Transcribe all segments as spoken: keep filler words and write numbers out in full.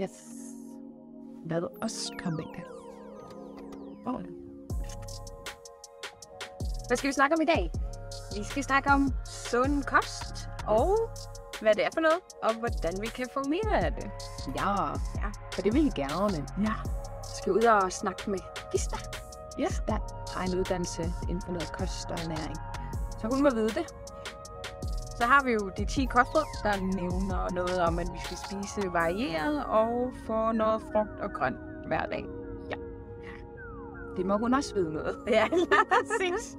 Yes. Lad os komme i gang. Oh. Hvad skal vi snakke om i dag? Vi skal snakke om sund kost og hvad det er for noget, og hvordan vi kan få mere af det. Ja, ja, for det vil vi gerne. Ja. Vi skal ud og snakke med Gista. Yes, der har en uddannelse inden for noget kost og ernæring. Så hun må vide det. Så har vi jo de ti kostråd, der nævner noget om, at vi skal spise varieret og få noget frugt og grønt hver dag. Ja. Det må hun også vide noget. Ja, præcis.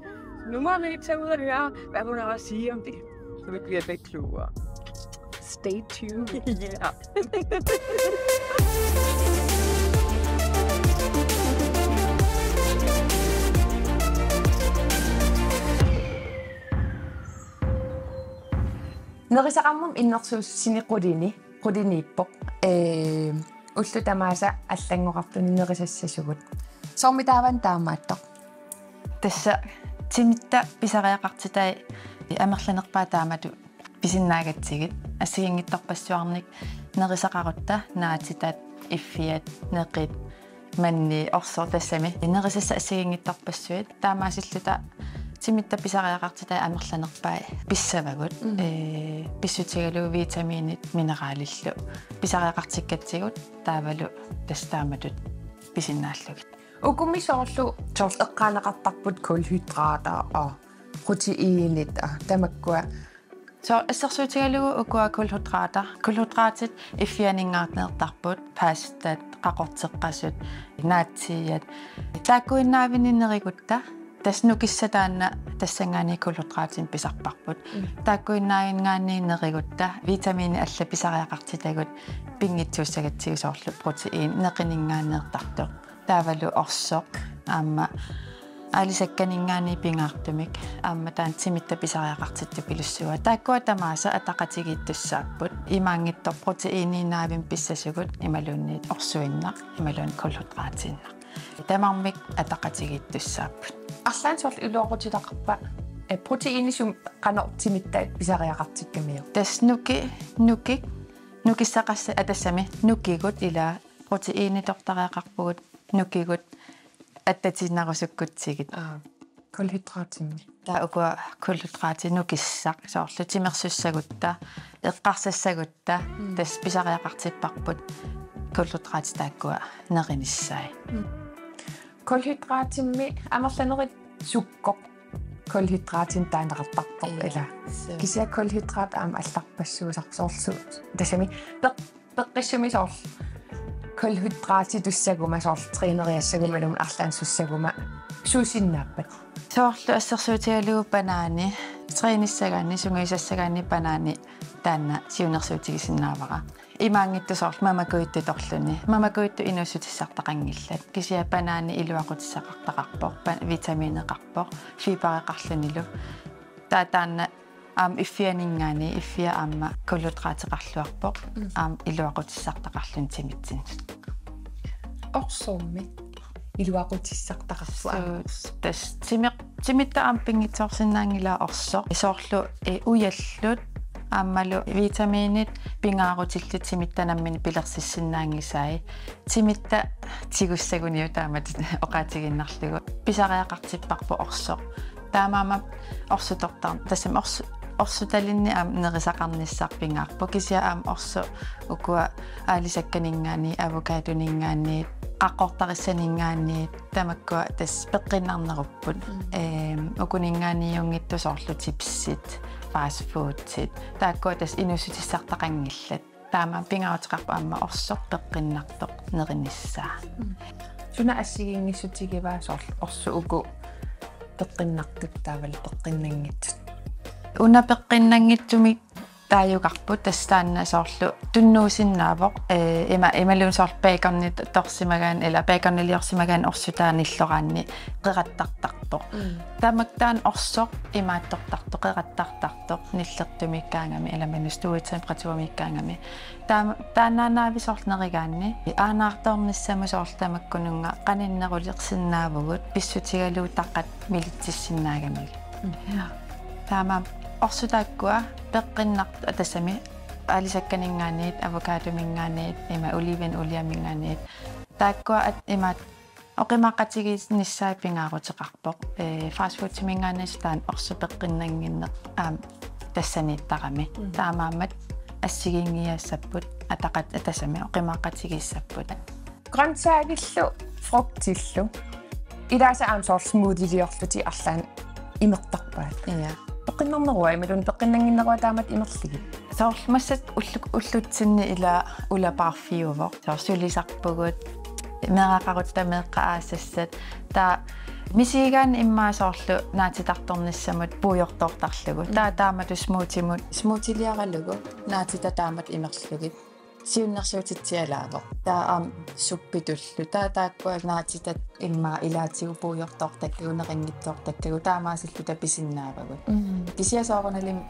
Nu må vi tage ud og høre, hvad hun har at sige om det. Så vi bliver lidt klogere. Stay tuned. Ja. Nerisaqarnermut innersuussutini qulini, quliniippoq. Ee, ullut tamaasa allanngoqartuni nerisassasugut. Soormi taava taamaattoq? Tassa timitta pisariaqartitai amerlanerpaat taamatut pisinnaagatsigit, assigiinngitsorpassuarnik nerisaqarutta, naatitat, iffiat, neqit, manni, orsoq, tassami nerisassat assigiinngitsorpassuit. Taamaasilluta timitta pisariaqartitai amerlanerpaat pissavagut. Mm. Ee, pissutigalugu vitaminit mineralillu pisariaqartikkatsigut, taavalu tassa taamatut pisinnaallugit. Ukumi soorlu, soorlu eqqaaneqartarput kulhydrater og proteinit og tamakkua. Soorlu assersuutigalugu ukua kulhydrater. Kulhydratit iffianinngaanneertarput, pastat, qaqorteqqasut, naatsiiat. Taakkuinnavinni nerigutta, tassa nukissaq taanna tassanngaanniit kulhydratinik pisarparput. Mm. Taakkuinnavinngaanniit nerigutta, vitaminit allat pisariaqartitagut pinngitsuussagatsigu, soorlu protein, neqininngaanneertartoq. Taavalu orsoq, aamma aalisakkaninngaanniit pingaartumik, aamma taanna timitta pisariaqartittupilussuuvoq. Taakkua tamaasa ataqatigiittussaapput. Imaanngitsoq proteiniinnavimmik pissasugut imaluunniit orsuinnaq, imaluunniit kulhydratiinnaq. Tamarmik ataqatigiittussaapput. Arlaannik soorlu iluaqutitaqarpa, ee, proteinit sumi qanoq timitta pisariaqartikkamiuk? Tassa nuki-, nukik-, nukissaqassat, aa, tassami nukigut, ila proteinitortariaqarpugut, nukigut attatiinnarusukkutsigit. Aa, kulhydratimmi. Taava ukua kulhydratit nukissaq, soorlu timersussagutta, eqqarsassagutta, mm, tassa pisariaqartipparput kulhydratit taakkua nerinissaat. Mm. Kulhydratimmi amerlanerit sukkut kulhydratinik taaneqartarpoq. Ja, ila. Suu. Kisianni kulhydrat aamma allarpassuusarpoq, soorlu tassami peq-, peqqissumik soorlu kulhydratitussaguma, soorlu træneriassaguma, ilumut arlaannisussaguma, suusinnaappat? Soorlu assersuutigalugu banaani, trænissagaanni, sungiusassagaanni banaani taanna siunnersuutigisinnaavara. Imaanngitsoq soorlu mamakujuttut torluni. Mamakujuttut inuussutissartaqanngillat. Kisianni banaani iluaqutissaqartaqarpoq, ba-, vitamineqarpoq, fibereqarlunilu. Taava taanna aamma iffianinngaanniit, iffiaq aamma kulhydrateqarluarpoq, mm, aamma iluaqutissartaqarluni timitsinnut. Orsormi iluaqutissartaqarpoq aamma. Suu, tassa timeq-, timitta aamma pinngitsoorsinnaanngilaa orsoq. Soorlu, eh, ujallut aammalu vitaminit pingaarutillit timitta nammineq pilersissinnaanngisai. Timitta tigussaguniuk taamatut oqaatigiinnarlugu. Pisariaqartipparput orsoq. Taamaammat orsutortar-, tassami orsu-, orsutalinnik aamma nerisaqarnissaq pingaarpoq. Kisianni aamma orsoq ukua aalisakkaninngaanniit, avocadoninngaanniit, qaqortarissaninngaanniit, tamakkua tassa peqqinnarnerupput. Mm. Ehm, ukuninngaanniiunngitsoq soorlu chipsit, fast foodit, taakkua tassa inuussutissartaqanngillat. Taamaammat pingaaruteqarpoq aamma orsoq peqqinnartoq nerinissaa. Mm. Suna assigiinngissutigivaa soorlu orsoq uku peqqinnartut taavalu peqqinnanngitsut? Una peqqinnanngitsumik taajugarput, tassa taanna soorlu tunnuusinnaavoq, ee, ima-, imaluunniit soorlu baconit torsimagaanni, ila baconiliorsimagaanni orsutaa nilloraanni qerattartarpoq. Mm. Tamakku taanna orsoq imaattortartoq, qerattartartoq, nillertumiikkaangami, ila imaluunniit stuetemperaturimiikkaangami. Taam-, taannaannaavi soorlu nerigaanni, aanaartoornissamut soorlu tamakkununnga qaninnerulersinnaavugut, pissutigalugu taqat militsissinnaagamiuk. Mm. Taamaammat orsoq taakkua peqqinnar-, tassami Aalisakkaninngaanniit, avocadominngaanniit, ima oliven olieminngaanniit. Taakkua at-, imaat oqimaaqatigiinnissaat pingaaruteqarpoq. Ee, fast foodiminngaanniit taanna orsoq peqqinnannginneq aamma tassaniittarami. Mm. Taamaammat assigiinngiassapput, ataqat-, tassami oqimaaqatigiissapput. Grøntsagillu frugtillu. Ilaasa aamma soorlu smoothieliorlutik arlaannik imertarpaat. Ja. Peqqinnarneruva imaluunniit peqqinnannginneruva taamatut imerlugit? Soorlu massakkut ullu-, ullutsinni ila ulapaarfiuvoq. Soorlu sulisarpugut, meeraqarutta meeqqat aasassat. Taava misigigaanni immaqa soorlu naatitartornissamut puigortoortarlugu. Taava taamatut smoothimut. Smoothieliaralugu naatitat taamatut imerlugit. Siunnersuutitsialaavoq. Taava aamma suppitullu. Taava taakkua naatitat immaqa ilaatigut puigortoortakkagut, nerinngitsoortakkagut, taamaasilluta pisinnaavagut. Mm. Kisianni soorunalimi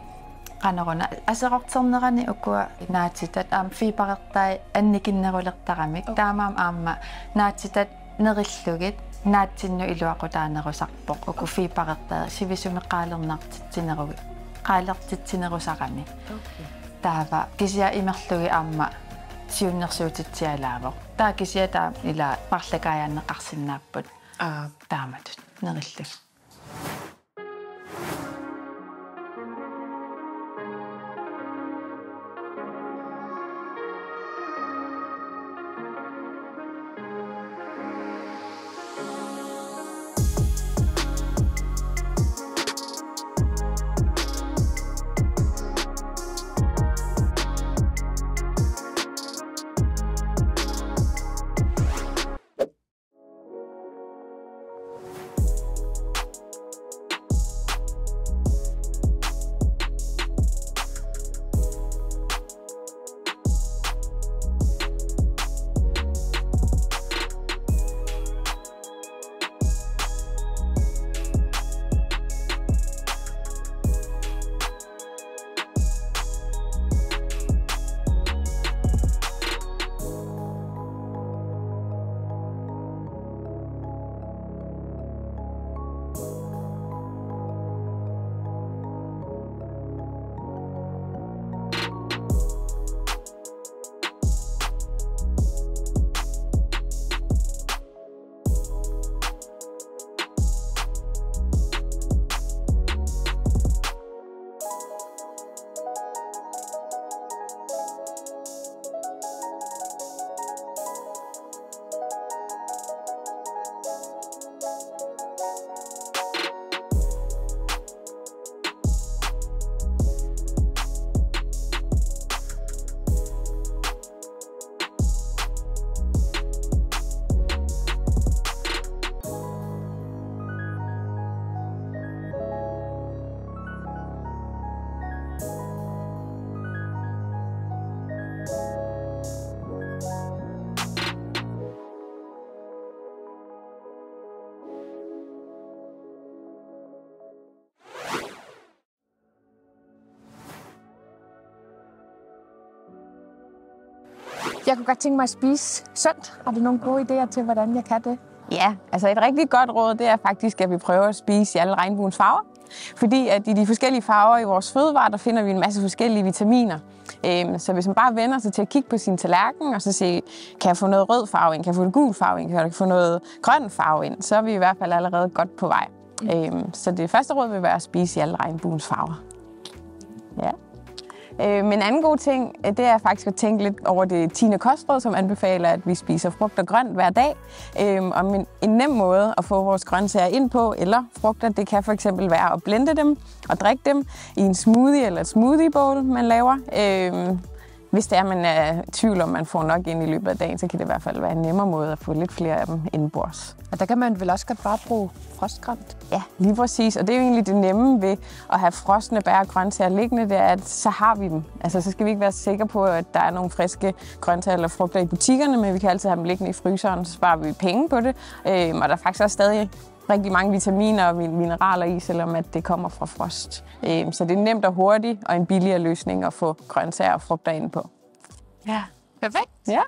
qanoruna aserorternerani ukua naatitat aamma fiberertai annikinnerulertaramik. Oh. Taamaammat aamma naatitat nerillugit naatsinnut iluaqutaanerusarpoq. Uku fiberertai sivisumik qaalernaartitsinerugi-, qaalertitsinerusarami. Okay. Taava kisianni imerlugit aamma siunnersuutitsialaavoq. Taava kisianni taama ila paarlakaajaanneqarsinnaapput. Aa. Taamatut nerillugit. Jeg kunne godt tænke mig at spise sundt. Har du nogle gode idéer til, hvordan jeg kan det? Ja, altså et rigtig godt råd, det er faktisk, at vi prøver at spise i alle regnbuens farver. Fordi at i de forskellige farver i vores fødevarer, der finder vi en masse forskellige vitaminer. Øhm, så hvis man bare vender sig til at kigge på sin tallerken, og så se, kan jeg få noget rød farve ind, kan jeg få noget gul farve ind, kan jeg få noget grøn farve ind, så er vi i hvert fald allerede godt på vej. Øhm, så det første råd vil være at spise i alle regnbuens farver. Ja. Øh, men en anden god ting, øh, det er faktisk at tænke lidt over det tiende kostråd, som anbefaler, at vi spiser frugt og grønt hver dag. Øhm, og en, en nem måde at få vores grøntsager ind på, eller frugter, det kan for eksempel være at blende dem og drikke dem i en smoothie eller et smoothie bowl, man laver. Øhm, hvis det er, man er i tvivl om, man får nok ind i løbet af dagen, så kan det i hvert fald være en nemmere måde at få lidt flere af dem indenbords. Og der kan man vel også godt bare bruge frostgrønt? Ja, lige præcis. Og det er jo egentlig det nemme ved at have frosne bær og grøntsager liggende, det er, at så har vi dem. Altså, så skal vi ikke være sikre på, at der er nogle friske grøntsager eller frugter i butikkerne, men vi kan altid have dem liggende i fryseren, så sparer vi penge på det. Øhm, og der er faktisk også stadig rigtig mange vitaminer og min- mineraler i, selvom at det kommer fra frost. Øhm, så det er nemt og hurtigt og en billigere løsning at få grøntsager og frugter ind på. Ja, perfekt. Ja.